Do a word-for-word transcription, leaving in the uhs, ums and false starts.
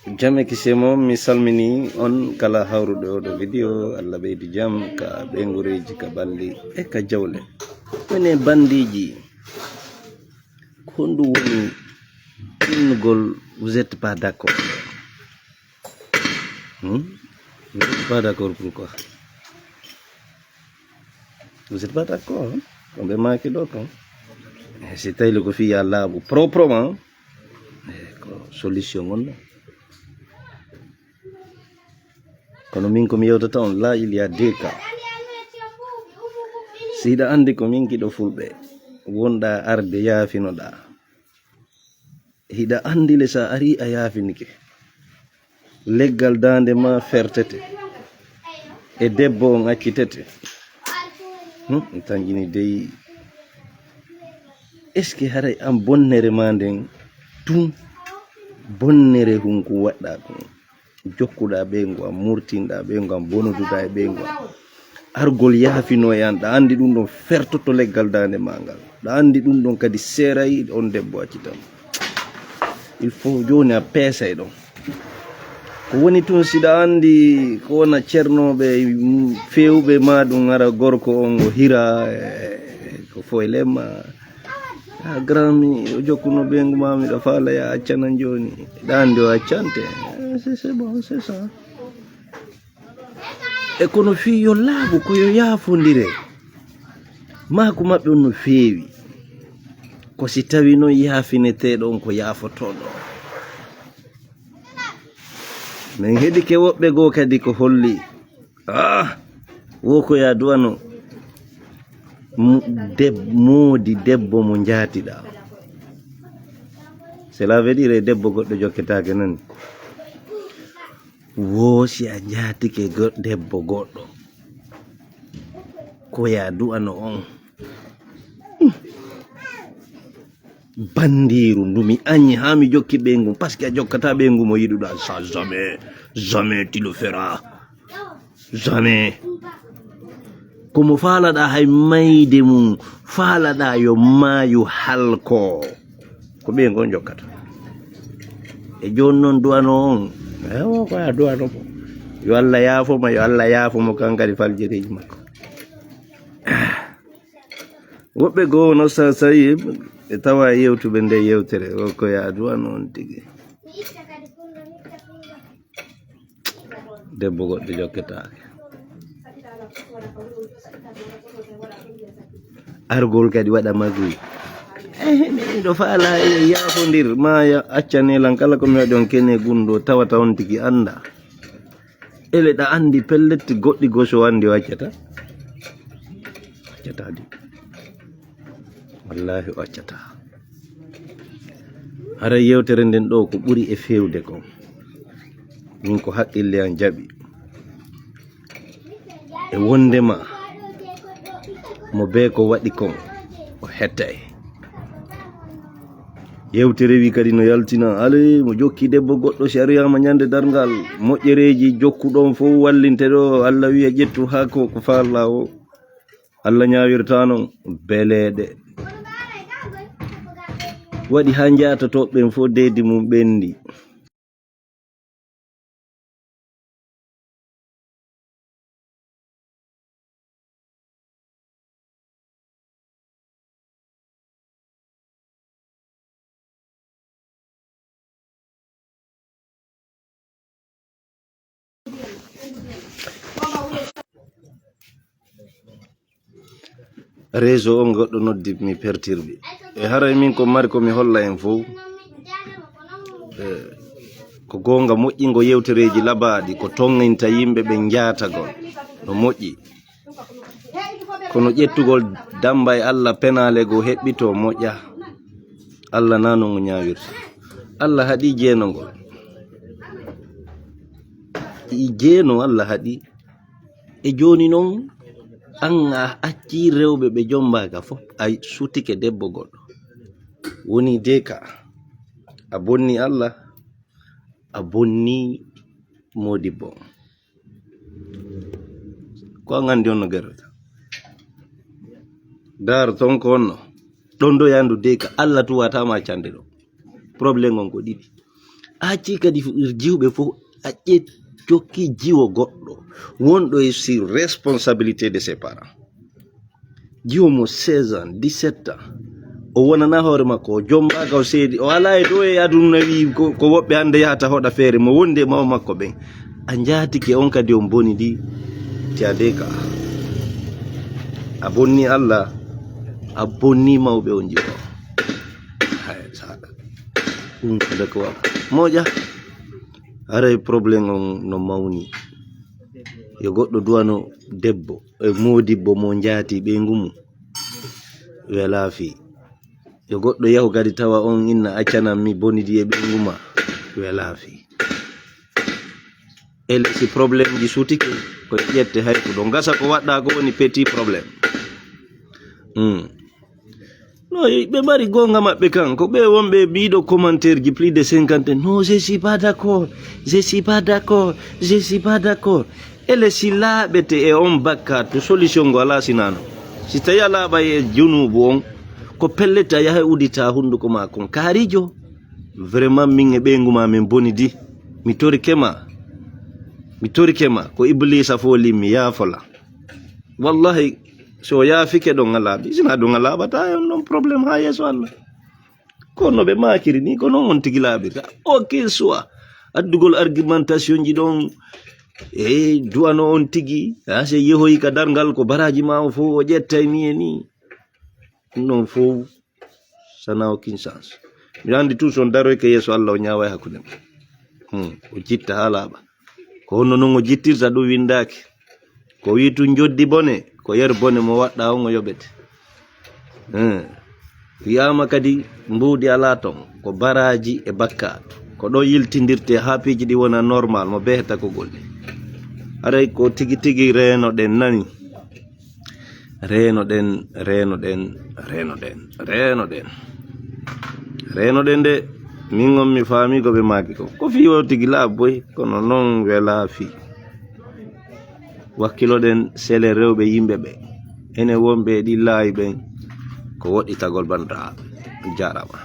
Jam e kisiyee mon, mi salmini on kala hawruɗo oɗo video. Allah ɓeydu jam ka ɓeyngureeji, ka ɓalli e ka jawle. Mene bandiiji, ko honɗum woni innugol vous êtes pas d'accord? Hmm? Vous êtes pas d'accord pourquoi? Vous êtes pas d'accord, hein? Ko ɓe maaki ɗo kon. Eh, si tawi ko fii ya laaɓu proprement, eh, ko solution on ɗo. Kono min ko mi yewtata on, là, il y a deux cas. Si hiɗa anndi ko min giɗo fulɓe, wonɗa arde yaafinoɗa. Hiɗa anndi le, sa ari a yaafinike, leggal daande ma fertete, e debbo on accitete. Hmm, tanƴini dey. Est-ce que haray an bonnere ma nden tun, bonnere hun kun waɗɗa kun? Jokkuɗa ɓeyngu an, murtinɗa ɓeyngu an, bonoduɗa e ɓeyngu an. Argol yaafino e an, ɗa anndi ɗum ɗon fertoto leggal daande ma ngal. Ɗa anndi ɗum ɗon kadi seeray on debbo accitama. Il faut jooni a peesay ɗon. Ko woni tun, siɗa anndi ko wona ceernooɓe, mm, feewɓe ma ɗum, ara gorko on o hira, eh, ko foyle ma. A grand, mi o jokkuno ɓeyngu ma, miɗo faala ya accanan jooni. Ɗa anndi o accante. Eh, c'est, c'est bon, c'est ça. E kono fii yo laaɓu, ko yo yaafondire. Maaku maɓɓe on no feewi. Ko si tawi non yaafineteeɗo on ko yaafotooɗo. Min heɗike woɓɓe goo kadi ko holli, ah, wo ko ya du'ano mo-, deb-, moodi debbo mo njaatiɗaa. Cela veut dire debbo goɗɗo jokketaake nani? Wo si a njaatike go-, debbo goɗɗo, ko ya du'ano on? Bandiiru ndu mi añi haa mi jokki ɓeyngu, parce que a jokkata ɓeyngu mo yiɗuɗa. Ça, jamais, jamais tu le feras. Jamais. Ko mo faalaɗa hay mayde mum, faalaɗa yo maayu halko. Ko ɓeyngu on jokkata. E jooni non du'ano on. Ewo, ko a du'ano mo. Yo Allah yaafo ma, yo Allah yaafo mo kan kadi faljereeji makko. Woɓɓe goo no sa-, sayi, ɓe tawa e yewtuɓe nde yewtere, o ko ya du'ano on tigi. Debbo goɗɗo jokketaake. Argol kadi waɗa magui. Eh, miɗo faala e yaafondir, ma ya accane lan kala ko mi waɗi on kene gunɗo, tawata on tigi annda. Ele ɗa anndi pellet goɗɗi goo so anndi o accata. Accata di. Wallahi o accata. Haray yewtere nden ɗo ko ɓuri e feewde kon. Min ko haqqille an jaɓi. E wondema mo bee ko waɗi kon o hettay. Yewtere wi kadi no yaltina, ale mo jokki debbo goɗɗo si a riyama ñande darngal, moƴƴereeji jokkuɗon fow wallinte ɗo, Allah wi'a ƴettu haa ko, ko faalɗa o. Allah ñaawirta non beleeɗe. Waɗi haa njaatotooɓe ɓen fow deedi mum ɓenndi. Réseau on goɗɗo noddi mi perturbe. E haray min ko mari ko mi holla en fow. E, ko goonga moƴƴingo yewtereeji labaaɗi, ko tonginta yimɓe ɓe njaatagol. No moƴƴi. Kono ƴettugol damba e Allah penaale goo heɓɓito moƴƴa. Allah na no mo ñaawirta. Allah haɗi jeenongol. I jeeno Allah haɗi. E jooni non, an a accii rewɓe ɓe jombaaka fof, a sutike debbo goɗɗo. Woni de ka, a bonni Allah, a bonni modibbo. Ko an anndi on no gerrata. Daar ton ko onno. Ɗon ɗo yandu de ka, Allah tuwata ma cande ɗo. Problème on ko ɗiɗi. Acci kadi jiwɓe fof, acce jokki jiwo goɗɗo wonɗo e si responsabilité de ses parents. Jiwo mo seize ans, dix-sept ans, o wonana hoore makko, o jombaaka, o seedi, o alaa e ɗo e aduna wi ko, ko woɓɓe hannde yahata hoɗa feere mo wondi e maw makko ɓen. A njaatike on kadi on boni di ti a de ka. A bonni Allah, a bonni mawɓe on jiwo. Hay, saɗa. Ɗum ko de ko waɗa. Moƴa. Haray problème on no mawni. Yo goɗɗo duwano debbo e moodibbo mo njaati ɓe ngumu. Welaafi. Yo goɗɗo yahu kadi tawa on inna accanan mi bonidi e ɓe nguma. Welaafi. Ele si problème ji sutike ko ƴette hay ko ɗo ngasa ko waɗɗa ko woni petit problème. Hmm. No, ɓe mari goonga maɓɓe kan, ko ɓe wonɓe ɓiɗo commentaire ji plus de cinquante. Non, je suis pas d'accord, je suis pas d'accord, je suis pas d'accord. Ele si laaɓete e on bakkaatu, solution ngo alaa sinano. Si tawi a laaɓay e junuubu on, ko pellet a yahay udita hunnduko ma kon. Kaarijo, vraiment min e ɓeyngu ma min boni di. Mi torike ma, mi torike ma, ko Iblisa fof limmi, yaafola. Wallahi, so yaafike ɗon a laaɓi, sina ɗum a laaɓata e on ɗon problème haa yeeso Allah. Ko no ɓe maakiri ni, ko noon on tigi laaɓirta. Ok, soit addugol argumentation ji ɗon, e duwano on tigi, ha se yehoyi ka darngal ko baraji ma o fof o ƴettay ni e ni. Ɗum ɗon fof, ça n'a aucune chance. Mi andi tout son daroyke yeeso Allah o ñaaway hakkunde mum. Hmm, o jitta haa laaɓa. Ko honno non o jittirta ɗum windaaki. Ko wi tun joddi bone, ko yer bone mo waɗɗa on o yoɓete. Hmm. Wi'aama kadi mbuuɗi alaa ton, ko baraaji e bakkaatu. Ko ɗo yiltindirte haa piiji ɗi wona normal, mo behta ko golle. Haray ko tigi tigi reeno ɗen nani. Reeno ɗen, reeno ɗen, reeno ɗen, reeno ɗen. Reeno ɗen de, min on mi faami ko ɓe maaki ko. Ko fii o tigi laaɓoy, kono non welaa fii. Wakkiloɗen sele rewɓe yimɓe ɓe. Enen wonɓe e ɗi laayi ɓen, ko woɗɗitagol banndiraaɓe. Jaaraama.